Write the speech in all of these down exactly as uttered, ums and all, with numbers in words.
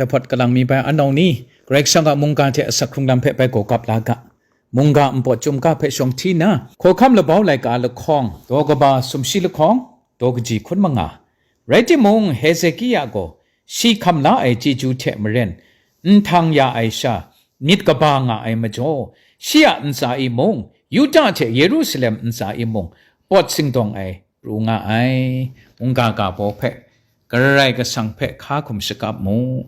Jahpawt kalang mi bai anau ni, Karai Kasang a mungga hte asak hkrung lam hpe bai gaw kap la ga. Mungga npawt chyum ga hpe shawng hti nna, hkawhkam labau laika lahkawng, daw kaba sumshi lahkawng, daw kaji hkun manga. Rai timung, Hezekia gaw shi hkam la ai chyeju hte maren, nhtang ya ai sha, myit kaba nga ai majaw, shi a ntsa e mung, Yuda hte Yerusalem ntsa e mung, pawt singdawng ai pru nga ai. Mungga ga baw hpe, Karai Kasang hpe hka hkum shakap mu.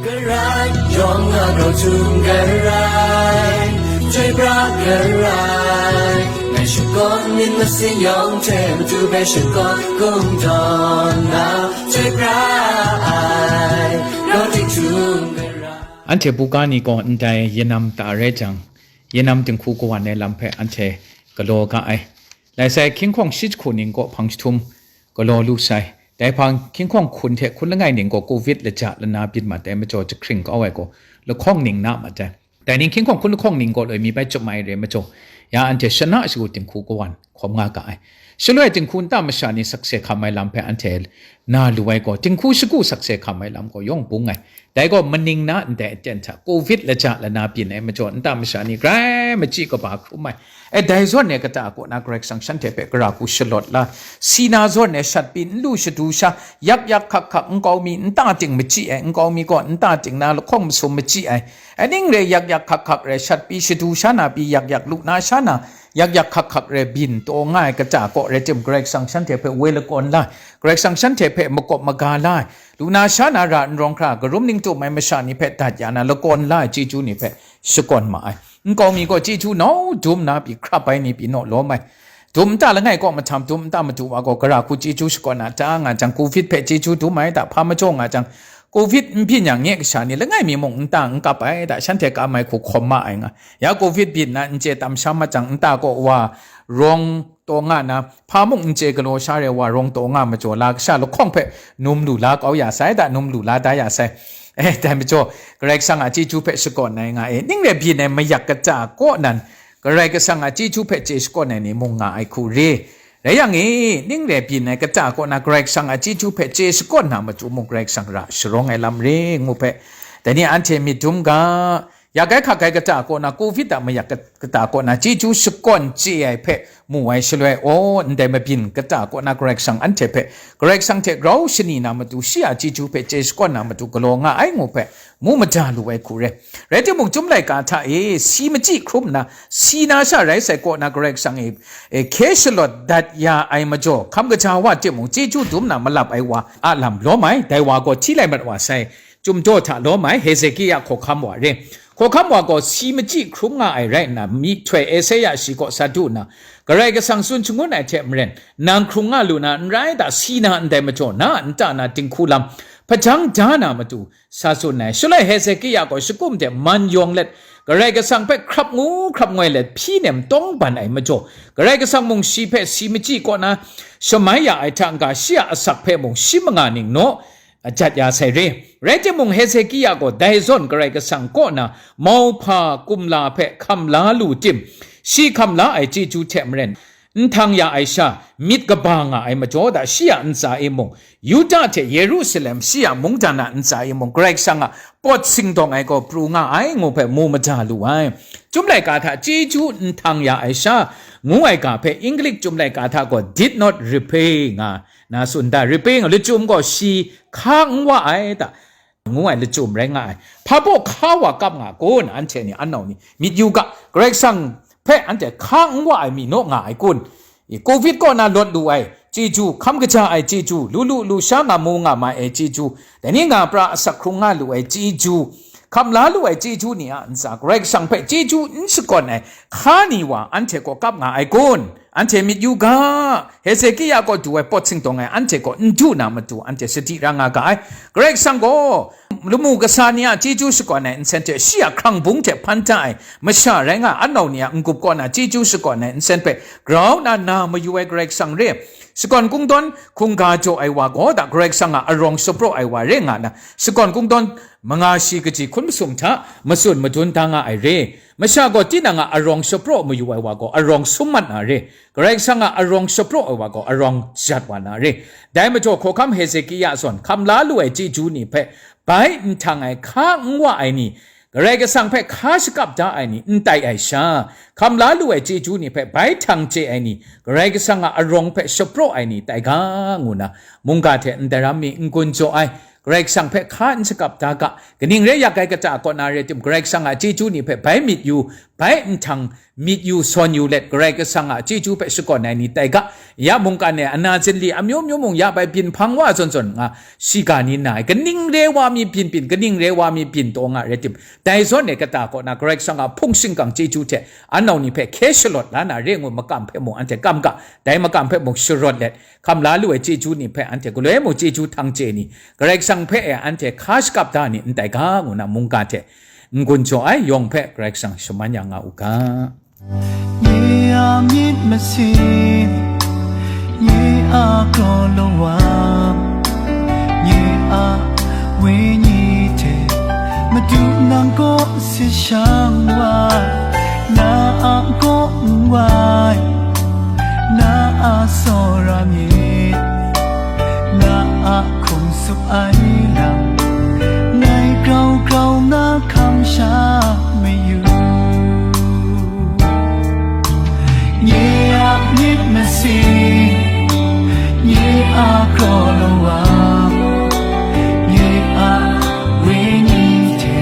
Karai yawng a grau htum karai, chyoi pra karai, ngai shakawn myit masin yawng hte matu hpe shakawn kungdawn na, chyoi pra ai, grau tik htum karai. Anhte buga ni gaw ndai yanam ta rai jang, yanam dinghku kawan ai lam hpe anhte galaw ga ai. Lai sai, hkying hkawng shi jahku ning gaw hpang jahtum galaw lu sai. Dai hpang hkying hkawng hkun hte hkun langai ning gaw covid laja lana byin mat ai majaw, jahkring kau ai gaw lahkawng ning na mat ai. Dai ning hkying hkawng hkun lahkawng ning gaw loi mi bai chyum ai re majaw, ya anhte shana shagu dinghku kawan hkawm nga ga ai. Shaloi dinghku nta masha ni sakse hkam ai lam hpe anhte na lu ai gaw, dinghku shagu sakse hkam ai lam gaw yawng bung ai. Dai gaw maning na ndai aten hta covid laja lana byin ai majaw, nta masha ni grai machyi kaba hkrum ai. E, dai zawn e kata kaw na Karai Kasang shanhte hpe gara hku shalawt la, si na zawn e shat pyi, n lu shadu sha, yak yak hkak hkak nkau mi, nta ting machyi ai, nkau mi gaw nta ting na lahkawng masum machyi ai. Aning re yak yak hkak hkak re shat pyi, shadu sha na pyi, yak yak lu na sha na, yak yak hkak hkak re byin taw nga ai kata kaw rai tim, Karai Kasang shanhte hpe woi lakawn la ai, Karai Kasang shanhte hpe makawp maga la ai, lu na sha na ra n rawng hkra, karum ning tum ai masha ni hpe dat ya na lakawn la ai chyeju ni hpe shakawn ma ai. Nkau mi gaw chyeju nau dum na pyi hkrap ai ni pyi naw lawm ai. Dum nta langai kaw mahtam dum nta madu wa gaw gara hku chyeju shakawn na ta nga jang, covid hpe chyeju dum ai ta, hpa majaw nga jang, covid n byin yang nye kasha ni langai mi mung nta n kap ai ta, shanhte kam ai hku hkawm ma ai nga. Ya covid byin na n chye tam sham mat jang, nta kaw wa rawng taw nga na, hpa mung n chye galaw sha re wa rawng taw nga majaw, la kasha lahkawng hpe num lu la kau ya sai ta, num lu la da ya sai. Eh, dai majaw, Karai Kasang a chyeju hpe shakawn ai nga e, ning re byin ai mayak kata kaw nan, Karai Kasang a chyeju hpe chye shakawn ai ni mung nga ai hku re. Rai yang e, ning re byin ai kata kaw na Karai Kasang a chyeju hpe chye shakawn na matu mung Karai Kasang ra sharawng ai lam re ngu hpe, dai ni anhte myit dum ga, yak ai hkak ai kata kaw na covid a mayak kat-, kata kaw na chyeju shakawn chye ai hpe mu ai shaloi, aw, ndai mabyin kata kaw na Karai Kasang anhte hpe, Karai Kasang hte grau shani na matu, shi a chyeju hpe chye shakawn na matu galaw nga ai ngu hpe, mu mada lu ai hku re. Rai timung, Chyum laika hta e si machyi hkrum nna, si na sha rai sai kaw na Karai Kasang e, e, hkye shalawt dat ya ai majaw, hkam kaja wa timung, chyeju dum na malap ai wa a lam lawm ai, dai wa gaw hti lai mat wa sai. Chyum daw hta lawm ai Hezekia hkawhkam wa re. Hkawhkam wa gaw si machyi hkrum nga ai rai nna, myihtoi Esaia shi kaw sa du nna, Karai Kasang tsun shangun ai hte maren, nang hkrung nga lu na n rai ta, si na ndai majaw, na a nta na dinghku lam hpajang da na matu sa tsun ai. Shaloi Hezekia gaw shakum de man yawng let, Karai Kasang hpe hkrap ngu hkrap ngoi let hpyi nem tawng ban ai majaw, Karai Kasang mung shi hpe si machyi kaw na shamai ya ai hta n-ga, shi a asak hpe mung shi manga ning naw ajat ya sai re. Rai timung, Hezekia gaw dai zawn Karai Kasang kaw na mauhpa kumla hpe hkam la lu tim, shi hkam la ai chyeju hte maren, nhtang ya ai sha, myit kaba nga ai majaw da, shi a ntsa e mung, Yuda hte Yerusalem, shi a mungdan a ntsa e mung, Karai Kasang a pawt singdawng ai gaw pru nga ai ngu hpe mu mada lu ai. Chyum laika hta chyeju nhtang ya ai sha, ngu ai ga hpe English Chyum laika hta gaw did not repay nga, na tsun da, repay nga, lachyum gaw shi hka n wa ai ta, ngu ai lachyum rai nga ai. Hpa baw hka wa kap nga kun, anhte ni, anau ni, myit yu ga, Karai Kasang hpe anhte hka n wa ai mi naw nga ai kun? I, covid kaw na lawt lu ai chyeju, hkam kaja ai chyeju, lu lu lu sha nga mu nga mai ai chyeju, dai ni nga pra asak hkrung nga lu ai chyeju, hkam la lu ai chyeju ni a ntsa, Karai Kasang hpe chyeju n shakawn ai hka ni wa anhte kaw kap nga ai kun? Anhte myit yu ga, Hezekia kaw du ai pawt singdawng ai anhte kaw n du na matu, anhte sadi ra nga ga ai. Karai Kasang gaw lamu kasa ni a chyeju shakawn ai nsen hte, shi a hkrang bung hte hpan da ai masha rai nga, anau ni a n-gup kaw na chyeju shakawn ai nsen hpe grau na na mayu ai Karai Kasang re. Shakawn kungdawn hkungga jaw ai wa gaw da, Karai Kasang a arawng shapraw ai wa re nga na, shakawn kungdawn manga shi kaji hkun masum hta matsun madun da nga ai re. Masha gaw tinang a arawng shapraw mayu ai wa gaw arawng sum mat na re. Karai Kasang a arawng shapraw ai wa gaw arawng jat wa na re. Dai majaw, hkawhkam Hezekia zawn hkam la lu ai chyeju ni hpe bai nhtang ai hka n wa ai ni, Karai Kasang hpe hka shakap da ai ni n tai ai sha, hkam la lu ai chyeju ni hpe bai htang chye ai ni, Karai Kasang a arawng hpe shapraw ai ni tai ga, ngu na mungga hte ndaram mi n-gun jaw ai, Karai Kasang hpe hka n shakap da ga, kaning rai yak ai kata kaw na rai tim, Karai Kasang a chyeju ni hpe bai myit yu, bai nhtang myit yu sawn yu let, Karai Kasang a chyeju hpe shakawn ai ni tai ga, ya mungkan e ana zinli amyu myu mung ya bai byin hpang wa zawn zawn nga shiga ni nna ai, kaning re wa mi byin byin, kaning re wa mi byin taw nga rai tim, dai zawn e kata kaw na Karai Kasang a hpung shingkang chyeju hte anau ni hpe hkye shalawt la na re ngu makam hpe mung anhte kam ga, dai makam hpe mung sharawt let, hkam la lu ai chyeju ni hpe anhte galoi mung chyeju htang chye ni, Karai Kasang hpe e anhte hka shakap da ni n tai ga, ngu na mungga hte n-gun jaw ai yawng hpe Karai Kasang shaman ya nga u ga. Nye a myit masin, nye a kraw lawang, nye a wenyi hte Madu nang kaw si shang wa, na a kaw n wai, na a tsawra myit, na a hkum tsup ai lam, ngai grau grau na hkam sha mayu. Nye a myit masin, nye a kraw lawang, nye a wenyi hte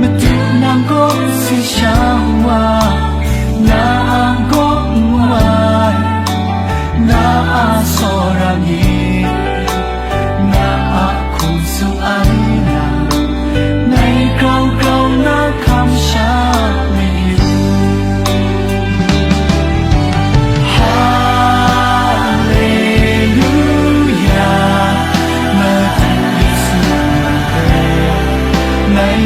Madu nang kaw si shang wa, na a kaw n wai, na a tsawra myit, na a hkum tsup ai lam, ngai grau grau na hkam sha mayu. Haleluya, Madu Yesu nang hpe ngai